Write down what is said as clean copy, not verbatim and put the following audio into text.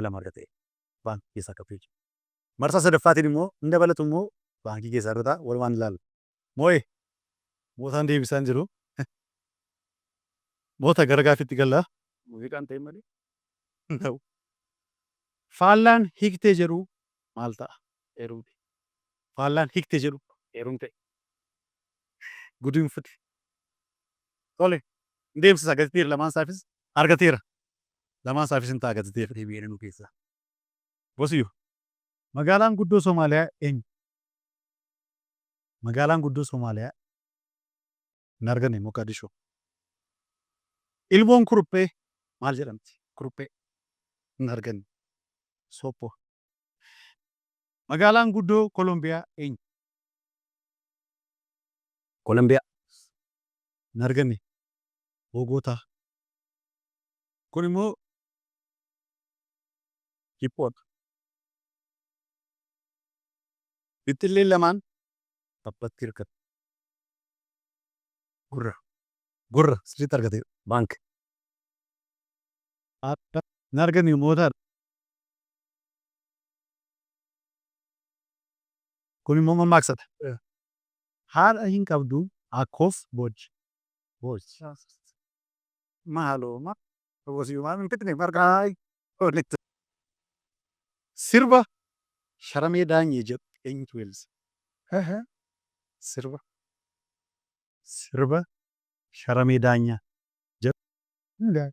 2 argate baankii keessaa qabu jechuudha. Marsaa sadaffaatiin immoo hin dabalatu immoo baankii keessaa argata walumaan ilaalla. Moo'e mootaan deebisaan jiru. Moota gara gaaffiitti galla. Muuziqaan ta'e malee hin ta'u. Faallaan hiiktee jedhu maal ta'a? Heerumte. Faallaan hiikte jedhu heerumte. Gudunfte. Tole. Hin deemsisa gateera lamaan isaafis argateera. Lamaan isaafis hin ta'a gateera deebi'ee nu keessaa. Bosiyyo. Magaalaan guddoo Somaaliyaa eenyu? Magaalaan guddoo Somaaliyaa hin arganne Moqadishoo. Ilmoon kuruphee maal jedhamti? Kuruphee hin arganne. Soophoo. Magaalaan guddoo Kolombiyaa eenyu? Kolombiyaa. Hin arganne. Boogootaa. Kun immoo hiphoodha. Bixxilleen lamaan abbatti hirkatu. Gurra. Gurra sirriitti argateera. Bank. Hin arganne mootaadha. Kun immoo mammaaksadha. Haadha hin qabdu akkoof boojji. Boojji. Maaloo maal maal hin fixne margaa walitti. Sirba Sharamee Daanyee jedhu eenyutu weellise? Sirba Sirba Sharamee Daanyaa jedhu.